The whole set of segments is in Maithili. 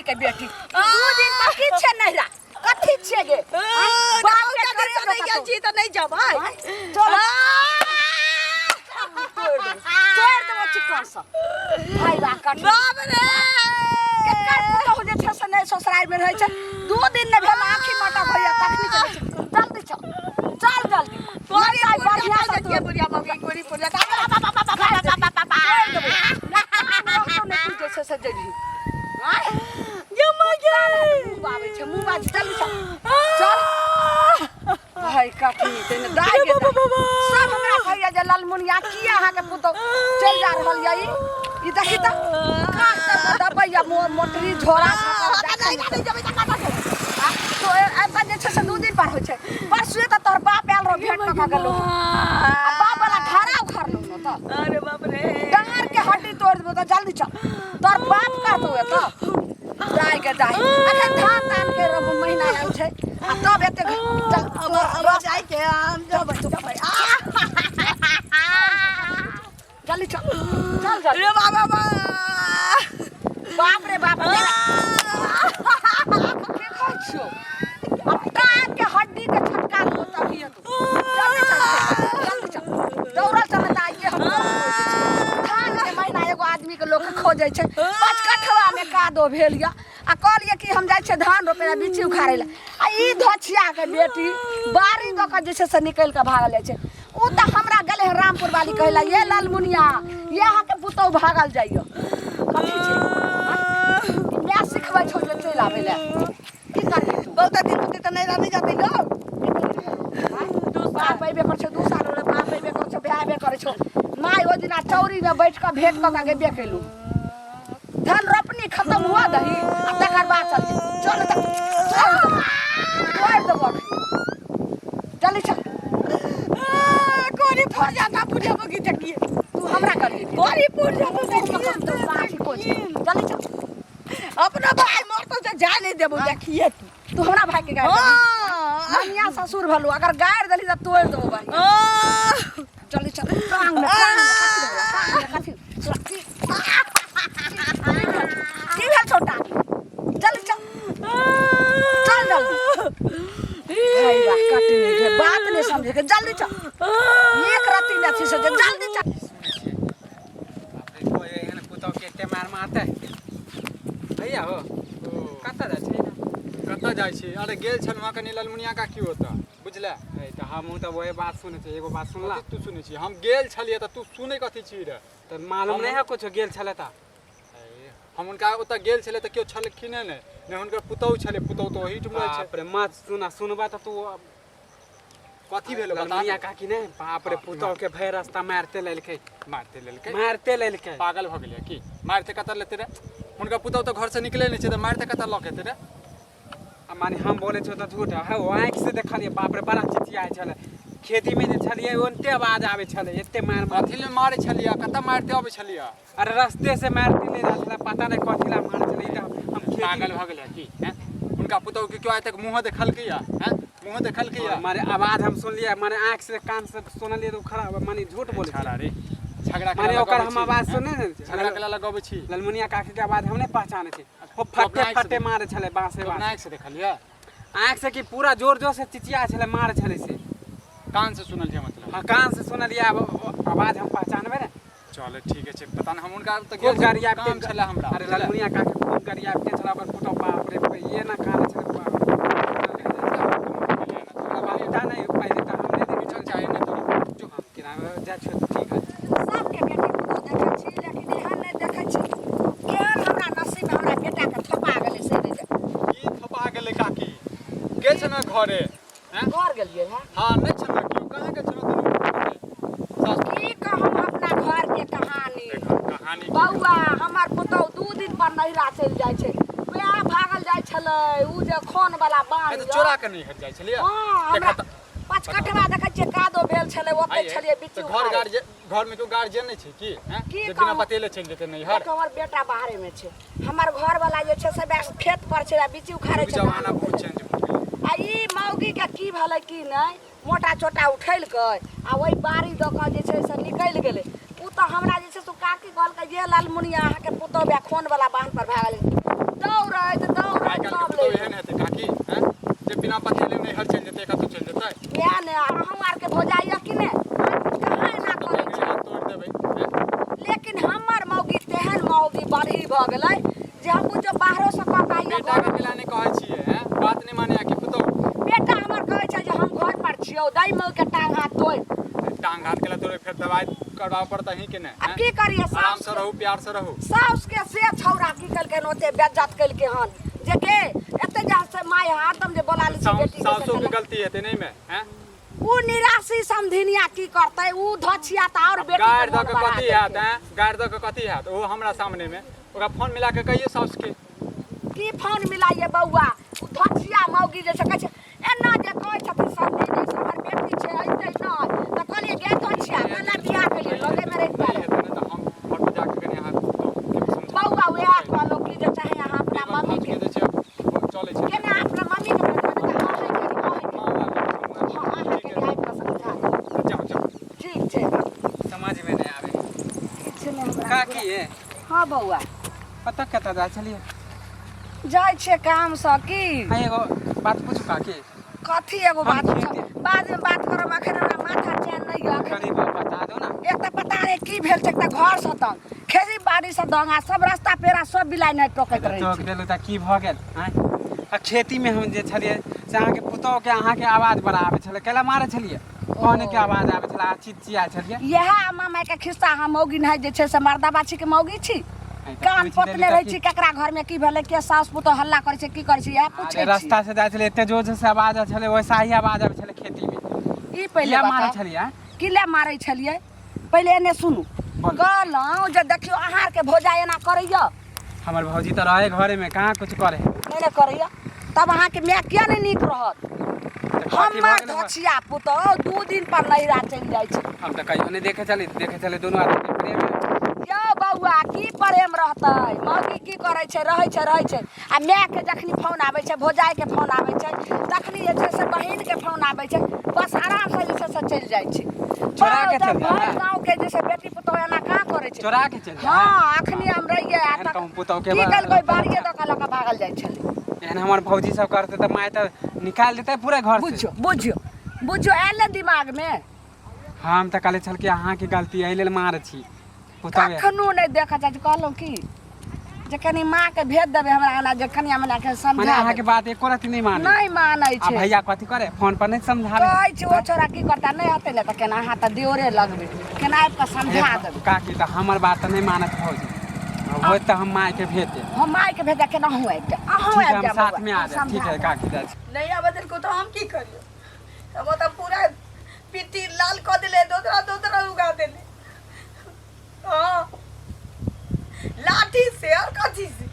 के बेटी दू दिन पर की छै नहिरा कथी छियै गे आँय? बाप के करे नहि गेल छी तऽ नहि जेबै चल तोड़ देबो चिकन से भाई बा कट बाप रे केकर पुतहु जे छै से नहि ससुराल मे रहै छै दू दिन नहि भेल आँखि मटक होइया तखनी चलै छै जल्दी चल चल जल्दी कोरी नहि बढ़िया से बढ़िया बुढ़िया मम्मी कोरी पुरिया तोड़ देबो नहि तू जे छै से जेबही आँय? मुँह आबै छै मुँह बाज जल्दी चल चल भाई कखनी तेने दाइ के दाइ। सब हमरा कहैया जे ललमुनिया किया अहाँके पुतहु चलि जा रहल यऽ ई ई देखी तऽ कान तर मे दबैया मोटरी झोरा तो एतऽ जे छै से दू दिन पर होइ छै परसुए तऽ तोहर बाप आयल रहो भेंट कऽ के गेलौ आ बाप वाला घरा उखाड़लौ ने तऽ अरे बाप रे डाँर के हड्डी तोड़ देबो तऽ जल्दी चल तोहर बाप करतौ एतऽ दाइ के दाइ अखन धान तान के महीना आयल छै आ तब एते चल अब जाय के हम जबै जबै जल्दी चल चल जल्दी रे बाबा बा बाप रे बाप के खाइ छियो अब कान के हड्डी के छटका देबो तभी तू जल्दी चल जल्दी चल दौड़ल चल त आइए हम धान के महीना एगो आदमी के लोक खोजै छै पचकठवा में कादो भेल या आ कहलियै कि हम जाइ छियै धान रोपै लए बिच्ची उखाड़ै लए आ ई धोछिया के बेटी बाड़ी दऽ कऽ जे छै से निकलि कऽ भागल जाइ छै ओ तऽ हमरा गेलै हँ रामपुर वाली कहै लए ये लालमुनिया ये अहाँके पुतहु भागल जाइए कथी छै माय सिखबै छौ जे चलि आबै लए की करबी तू बहुत दिन होते तऽ नहीं रहने जाते लोग बाप अयबे करै छौ 2 साल होलै बाप अयबे करै छौ भाय अयबे करै छौ माय ओहि दिना चौरीमे बैठ कऽ भेंट कऽ कऽ गेबे केलहुँ धान रोपनी खत्म हुआ दही आ तकर बाद चल चल तऽ चल तोड़ि देबो अखनी जल्दी चल कोरी फुर जाता बुढ़िया बगी देखिए तू हमरा कर कोरी फुर जाता जल्दी चल अपना भाई मरतो तो जा नहीं देबो देखिए तू तू हमरा भाई के गारि देलही हाँ मनिया ससुर भलू अगर गारि देली तऽ तोड़ि देबो बढ़िया हाँ जल्दी चल टांग में टांग में कथी देबो, टांग में कथी की भेल छौ टांग जल्दी चल चल जल्दी भाई बा कटने के बात नहीं समझे के जल्दी चल एक रत्ती नहीं थी से जल्दी चल बाप रे, कोइ एहन पुतहु के एते मार मारतै भैया हो कतऽ जाइ छै कतऽ जाइ छी अरे गेल छलहुँ हँ कनि ललमुनिया काकी ओतऽ बुझले ए, तऽ हमहूँ तऽ वही बात सुनै छी एगो बात सुनला कथी तू सुनै छी हम गेल छलियै तऽ तू सुनै कथी छी रे तऽ मालूम नहि है कुछो गेल छलै तऽ ए, हम हुनका ओतऽ गेल छलियै तऽ केओ छलखिने नहि नहि हुनकर पुतहु छलै पुतहु तऽ ओहिठाम रहै छै बाप रे मत सुना सुनबा तऽ तू कथी भेलो बता ललमुनिया काकी ने बाप रे पुतहु के भरि रास्ता मारते लेलकै मारते लेलकै मारते लेलकै पागल भऽ गेलै की मारते कतऽ लेते रे हुनकर पुतहु तऽ घरसँ निकले नहि छै तऽ मारते कतऽ लऽ के एतै रे आ माने हम बोले छो तऽ झूठ है ओ आँखि से देखलियै बाप रे बड़ा चिचियाइ छलै खेती में जे छलियै ओनते आवाज आबै छलै एते मार मार कथी ले मारै छलियै कतऽ मारते अबै छलियै अरे रस्ते से मारते ले रहल छलै पता नहि कथी ला मारै छलै ई तऽ हम खेती पागल भऽ गेलै की हैं हुनका पुतहु के केओ आइ तक मुँहो देखलकै या हैं मुँहो देखलकै या मारे आवाज हम सुनलियै माने आँखि से कान से सुनलियै तऽ ओ खराब माने झूठ बोलै छाड़ा छै रे झगड़ा माने केला ओकर लगबै हम छी, आवाज हैं? सुनै ने छी। झगड़ा केला लगबै छी ललमुनिया काकी के आवाज हम नहि पहचानै छी ओ अपना फटे आँखि से फटे मारै छलै बाँसे अपना बाँस आँखि से देखलियै आँखि से कि पूरा जोर जोर से चिचिया छलै मारै छलै से कान से सुनलियै मतलब हाँ कान से सुनलियै आब ओ आवाज हम पहचानबै ने चल ठीक छै पता नहि हम हुनका तऽ खूब गेल गाड़ी आबिते काम छलै हमरा अरे ललमुनिया काकी खूब गाड़ी आबिते छलै ओकर पुतहु बाप रे ये ना कानै छलै बाप पता नहीं पहले तो हम नहीं देखी चल चाहे नहि तोरा जो हम किराया जा छो ठीक है सबके बेटी पुतहु देखै छी लेकिन एहन नहि देखै छी केहन हमरा नसीब हमरा बेटाके थपा गेलै से नहि जानि। की थपा गेलै काकी गेल छल घरे हैं घर गेलियै हँ हाँ नहि छल केओ कहाँ गेल छल दुनू सासु की कहब अपना घर के कहानी देखो कहानी बौआ हमर पुतहु 2 दिन पर नैहरा चलि जाइ छै वएह भागल जाइ छलै उ जे खोन वाला बान्ह तऽ चोरा के नहीं हट जाइ छलियै हँ हमरा देखा तऽ पचकठवा देखै छियै कादो भेल छलै ओतै आइये, छलियै बिच्चू तऽ घर गार्जियन घर में केओ गार्जियन नहि छै की हैं की जे बिना कहू? बतेले चलि जेतै नैहर देखो हमर बेटा बाहरे में छै हमर घर वाला जे छै से बस खेत पर छै आ बिच्ची उखाड़ै युग छै जमाना बहुत चेंज भऽ गेलै आ ई मौगी के की भेलै की नहि मोटा चोटा उठेलकै आ ओहि बाड़ी दऽ कऽ जे छै से निकलि गेलै ओ तऽ हमरा जे छै से काकी कहलकै जे लालमुनिया अहाँके पुतहु बे खून वाला बान्ह पर भए गेलै दौड़ैत बतेले नैहर चलि जेतै कतौ चलि जेतै। वएह ने हम आरके भौजाइया कि ने कहाँ एना करै छै। हाथ तोड़ि देबै हैं? लेकिन हमर मौगी तेहन मौगी बढ़ी भऽ गेलै जे हम बुझो बाहरो से कऽ के आइयो। बेटा के केला नहि कहै छियै हैं? बात नहि मानै कि पुतहु? बेटा हमर कहै छै जे हम घर पर छियौ, दाइ मौगी के टांग हाथ तोड़ि। टांग हाथ केला तोड़े, फेर दवाई करबाबऽ पड़तै अहीं के ने। आब की करियै? आराम साउस से रहू, प्यार से रहू। साउस के से छौड़ा की केलकै हन, ओते बेज्जत केलकै हन जे के एते जे से माय हरदम जे बोला लै छै साउस बेटी के से साउसो के केलक। गलती हेतै नहि मे हैं? उ निराशी समधिनिया की करतै, उ धछिया तऽ आओर बेटी के गारि दऽ मोन के बढ़ा कथी हैत? देलकै। हैं, गारि दऽ के कथी हैत? ओहो हमरा सामने मे ओकरा फोन मिला के कहियौ साउस के। की फोन मिलाइए बौआ, उ धछिया मौगी जे छै कहै छै एना जे कहै छथिन समधिनी से हमर बेटी छै अइतै नहि तऽ कहलियै गे धछिया कना बियाह केलियै लगे मे रहिता नहि हेतै ने तऽ हम घर पर जाके कनि अहाँ के समझा। बौआ वएह कहलहुँ कि जे चाहे अहाँ अपना मम्मी के के जे छै चलै छै केना अपना मम्मी के भेजबै, तऽ अहाँ के हाँ अहाँ के आबि कऽ समझा देब। जाउ जाउ। ठीक छै। समझ में नहीं आवे। किछु नहि हमरा। काकी ये। हाँ बौआ। कतऽ कतऽ जाइ छलियै? जाइ छियै कामसँ की। आ एगो बात पूछू काकी? कथी एगो हम बात खेती- पूछब? बादमे बात करब, अखन हमरा माथा चैन नहि यऽ अखन। कनी बता दो ना। एक तऽ पता नहि की भेल छै, एक तऽ घरसँ तंग, खेती बाड़ीसँ दंग आ सब रास्ता पेड़ा सब बिलाइ नहि टोकैत रहै टोक छै। देलहुँ तऽ की भऽ गेल आँय? आ खेतीमे हम जे छलियै से अहाँके पुतोहके अहाँके आवाज बड़ा आबै छलै, कैला मारै छलियै? कने के आवाज आबै छलै आ चिचियाइ छलियै। इएह अम्मा मायके खिस्सा। हम मौगी नहि जे छै से मर्दा बाछीके मौगी छी। आँय तऽ कान पूछि पोतने देली तऽ रहै की? छी केकरा घरमे की भेलै, के साउस पुतोह हल्ला करै छै, की करै छै, इएह अरे पूछै छी। रास्ता से जाइ छलियै, एते जोर से आवाज आबै छलै, वैसा ही आवाज आबै छलै खेतीमे। ई पहिले किया मारै बताउ। छलियै आँय? की लए मारै छलियै? पहिले एने सुनू। बोलू। कहलहुँ जे देखियौ अहाँ आरके भौजा एना करैया? हमर भौजी तऽ रहे घरेमे, कहाँ कुछ करे। नहि ने करैया तब अहाँके माय किया नहि नीक रहत? तऽ कथी भऽ हमर गेलै? धछिया पुतोह 2 दिन पर नैहरा चलि जाइ छै। हम तऽ कहियो नहि देखे छली, देखे छली दुनू आदमी के प्रेम। यौ बौआ, की प्रेम रहतै? मौगी की करै छै, रहै छै रहै छै आ मायके जखनी फोन आबै छै, भौजाइके फोन आबै छै, तखनी जे छै से बहिनके फोन आबै छै, बस आरामसँ जे छै से चलि जाइ छै। चोरा के चलि जाइ भरि है? गाँवके जे छै बेटी पुतोह एना कहाँ करै छै? चोरा के चलि जाइ? हँ, अखनी हम रहियै आ एहन तक कहूँ पुतोह के की केलकै, बाड़िए दऽ कऽ लऽ कऽ भागल जाइ छलै। एहन हमर भौजी सब करते तऽ माय तऽ निकालि देतै पूरा घर से। बुझियौ बुझियौ बुझियौ, आयल ने दिमागमे। हम तऽ कहले छल कि अहाँके गलती एहि लेल मारै छी पुतोह। कखनो नहि देखऽ चाहै छी। कहलहुँ की जे कनि माँके भेज देबै हमरा अंगना जे कनिया मनिया के मने समझा अहाँके देबै। बात एको रत्ती नहि माने? नहि मानै आ छै। भैया कथी करे, फोन पर नहि समझाबै? कहै छै ओ छोड़ा की करता, नहि हेतै ने तऽ केना अहाँ तऽ दियोरे लगबै, केना आबि कऽ समझा देबै। काकी, तऽ हमर बात तऽ नहि मानत भौजी होत तऽ हम मायके भेज देब। हम मायके भेज देब, केना अहूँ आबि जायब, अहूँ ठीक है। आबि हम जायब साथ में बौआ, आ जायब। ठीक समझा है देब। काकी, जाइ छी। नहि आबऽ देलको तऽ हम की करियौ? हम ओतऽ पूरा पिट्टी लाल कऽ देले, दोसरा दोसरा उगा देले। हाँ, लाठी से और कथी से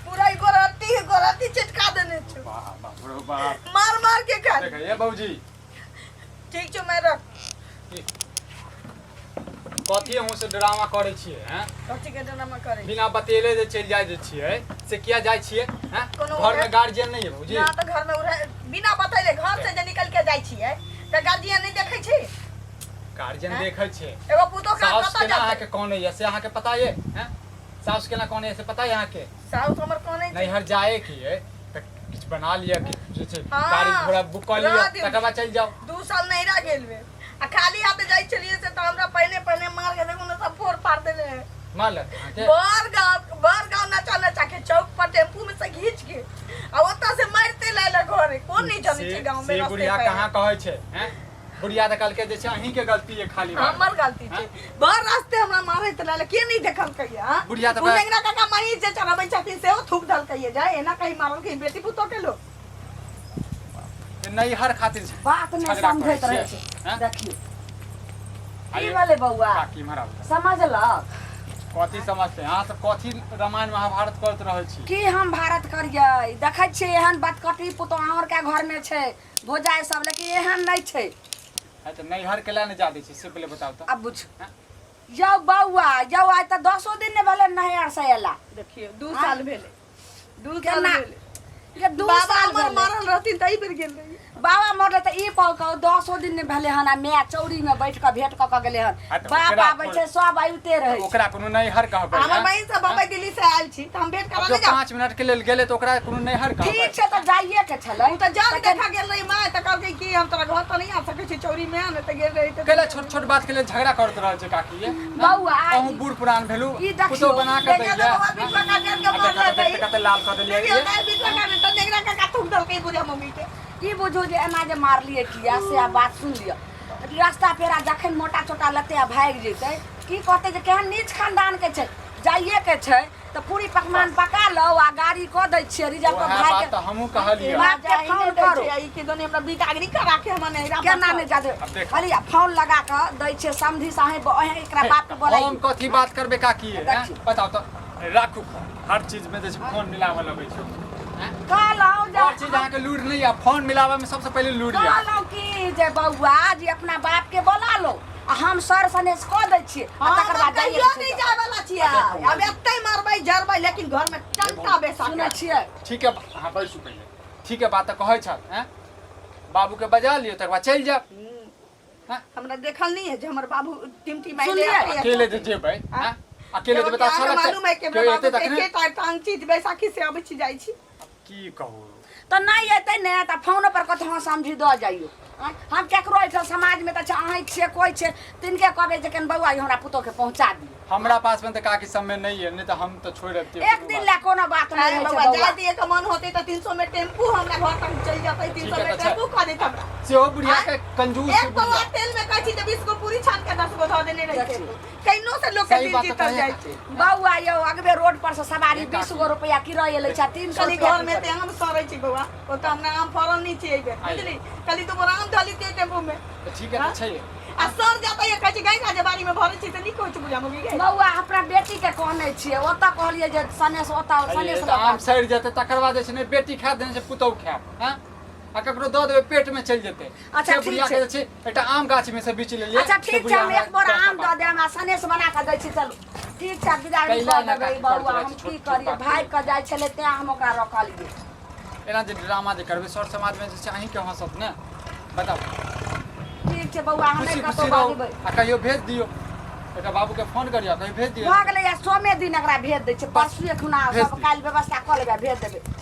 पूरा ई गोरहट्टी गोरहट्टी चिटका देने छौ। बाप रो बाप। मार मार के खा। देखिए भौजी। ठीक छौ, मैं रख। कथी अहूँ से ड्रामा करै छियै हैं? कथी के ड्रामा करै? बिना बतेले जे चलि जाइ जे छियै से किया जाइ छियै हैं? कोनो घर में गार्जियन नहीं है भौजी? ना तऽ घर में उड़े बिना बतैले घर से जे निकल के जाइ छियै तऽ गार्जियन नहि देखै छी? गार्जियन हैं? देखै छै। एगो पुतोह के साउस कतऽ केना जातै? अहाँके कौन है से अहाँके पता ये हैं? साउस केना कौन है से पता है अहाँके? साउस हमर कौन है? नैहर जाए की है तऽ किछु बना लिअ, किछु जे छै हाँ, गाड़ी घोड़ा बुक कऽ लिअ, रह दियौ। तकर बाद चलि जाउ। 2 साल नैहरा गेल में आ खाली हाथ जाइ छलियै से तऽ हमरा पहिने पहिने मार के देखू ने सब फोड़ फाड़ देने है। मारलक अहाँके? बड़ गाँव बड़ गाँव नचा नचा के चौक पर टेम्पू में से घींच के आ ओतऽ से मारते लायले घरे। कोन नहीं जनै छै गाँव में से रस्ते बुढ़िया पैरे। कहाँ कहै छै हैं? बुढ़िया तऽ कहलकै जे छै अहींके गलती है खाली बात। हमर गलती छै? बड़ रास्ते हमरा मारैत लायले के नहीं देखलकै हां? बुढ़िया तऽ ओ नेंगरा काका महीष जे चराबै छथिन सेहो थूक देलकै, जाय एना कहीं मारलकै बेटी पुतोह के लोग। नैहर खातिर बात नहि झगड़ा समझैत करै रहै छियै, छै। हैं? देखियौ की आइए। भेलै बौआ? काकी इम्हर आउ। समझलक? कथी समझते अहाँ सब? कथी रामायण महाभारत करैत रहै छी? की हम भारत करियै? देखै छियै एहन बतकटी पुतोह अहाँ के घर में छै, भौजाइ सब, लेकिन एहन नहि छै। है तऽ नैहर के लए नहि जा दै छी से पहिले बताउ तऽ। आब बुझ यौ बौआ, यौ आइ तऽ 10 दिन नहि भेलै नैहर से अयला। देखियौ, 2 साल भेलै, 2 साल केना भेलै। के 2 बाबा साल हमर भेलै। मरल रहथिन तऽ एहि बेर गेल रही। बाबा मरले तऽ ई पाव कऽ 10 दिन नहि भेलै हन आ माय चौरी में बैठ कऽ भेंट कऽ कऽ गेलै हन। आ तऽ बाप ओकरा आबै छै सब आबिते रहै छै। ओकरा कोनो नैहर कहबै हमर हैं? बहिन सब बम्बई दिल्ली से आयल छी तऽ हम भेंट आब करा जो नहि जाउ। 5 मिनट के लेल गेलै तऽ ओकरा कोनो नैहर कहबै। ठीक छै तऽ जाइए के छलै। ओ तऽ जग देखा गेल रही माय तऽ कहलकै कि हम तोरा घर तऽ नहि आ सकै छी चौरी में आ, नहि तऽ गेल रही तऽ कैला छोट छोट बात के लेल झगड़ा करैत रहल छै काकी ये? बौआ, अहूँ बूढ़ पुरान भेलू, ई देखियौ, पुतोह बना के देखियौ दैया। तऽ बौआ बिटुआ काका के मरल रहै। कते लाल कऽ देलियै देखियौ ये। तऽ बिटुआ काका तऽ नेगरा काका थूक देलकै बुढ़िया मम्मी के। ई बुझू जे एना जे मारलियै किया से आब बात सुनि लिअ। रास्ता पेरा जखन मोटा चोटा लेतै आ भागि जेतै की कहतै जे केहन नीच खानदान के छै। जाइए के छै तऽ पूरी पकवान पका लो आ गाड़ी कऽ दै छियै रिजर्व वएह भाई बात के। तऽ हमहूँ कहलियै। बाप के जाहि फोन नहि दै करू। छै, ई कि दुनिया हमरा बिदागरी करा के हमर नैहरा केना पठाओ। नहि जादे आब देखो। कहलियै फोन लगा कऽ दै छियै समधी साहेब अहें एकरा बाप के बोलाइ। हम कथी बात करबै काकी ये, हैं? देखियौ। बताउ तऽ राखू फोन। हर चीज में जे छै फोन मिलाबऽ लगै छै। हैं? कहलहुँ जे हर चीज अहाँके लूरि नहि यऽ, फोन मिलाबऽ में सबसँ पहिले लूरि यऽ। कहलहुँ कि जे बौआ जे अपना बाप के बोला लो आ हम सर सनेस कऽ दै छियै आ हम तकर बाद जाइए कहियो नहि जाय वाला छियै। आब एतै मारबै जरबै लेकिन घर में टंटा बेसा सुनै छियै। ठीक है, अहाँ बैसू पहिले। ठीक है, बात तऽ कहै छल हैं? बाबू के बजा लियौ तकर बाद चलि जायब। हैं? हमरा देखल नहीं है जे हमर बाबू टिमटिमाइले सुनलियै? आबैया। अकेले जे जेबै हैं? अकेले जेबै तऽ अच्छा अहाँके लगतै। मालूम है कि हमरा केओ एतै बाबू के तखने के टांग छी बैसाखी से अबै छी जाइ छी। की कहू तऽ नहि एतै ने तऽ फोनो पर कतहु हँ समझी दऽ जाइयो। आँय, हम केकरो एहिठाम समाजमे तऽ छै अहीं छियै कोइ छै तिनके कहबै जे कनि बौआ ई हमरा पुतोहके पहुँचा दियौ। हमरा पास में तऽ काकी समय नहीं है, नहीं तऽ हम तऽ छोड़ि अबितियै एक कोनो दिन बात। लए कोनो बात नहि अरे होइ छै बौआ बौआ। जाय दिए के मन होते तऽ 300 में टेम्पू हमरा घर तक चलि जेतै, 300 ठीक है, में तऽ टेम्पू कऽ देत हमरा। सेहो बुढ़िया के कंजूस एक छै पौआ बुढ़िया। तेल में कहै छी तऽ 20 गो पूरी छान के 10 गो धऽ देने रहै छै। केहनो से लोक के सही दिल बात तऽ जीतल कहिए जाइ काकी। छै। बौआ यौ अगबे रोड पर से सवारी एक 20 गो रुपया किराया लै छै 300 खाली रुपया घर में ते आम सड़ै छै बौआ, ओतऽ हमरा आम फड़ल नहि छै एहि बेर, बुझली? खाली दू बोरा आम धऽ लितियै टेम्पू में। तऽ ठीक है तऽ छै। आ सर जाता है कहै छै गाय जे बाड़ी में भरै छै तऽ नीक होइ छै बुझा मम्मी गे। बौआ अपना बेटी के कहने छियै ओतऽ कहलियै जे सनेस ओतऽ सनेस तऽ आम सड़ि जेतै तकर बाद जे छै ने बेटी खायत देने छै पुतहु खायत हैं? आ ककरो दऽ देबै पेट में चलि जेतै। अच्छा, से ठीक बुढ़िया छै। के जे छै एकटा आम गाछ में से बीछ लेलियै। अच्छा से ठीक छै बुढ़िया हम एक बोरा हमरा आम दऽ देब आ सनेस बना कऽ दै छी। चलू ठीक छै बिदागरी कैला कऽ ने देबै काकी बौआ। करैत रहै हम छै, की छोट छोट करियै बात भागि कऽ जाइ छलै तेँ हम ओकरा रखलियै। एना जे ड्रामा जे करबै सर समाज में जे छै अहींके हँसत ने। बताउ ठीक छै बौआ हम खुशी नहि खुशी कतहु रहू बजबै। आ कहियो भेज दियौ एकटा बाबू के फोन करियौ कहियो भेज दियौ। भऽ गेलै आ सोमे दिन एकरा भेज दै छियै परसुए खुना भेज सब दियौ। काल्हि व्यवस्था कऽ लेबै आ भेज देबै।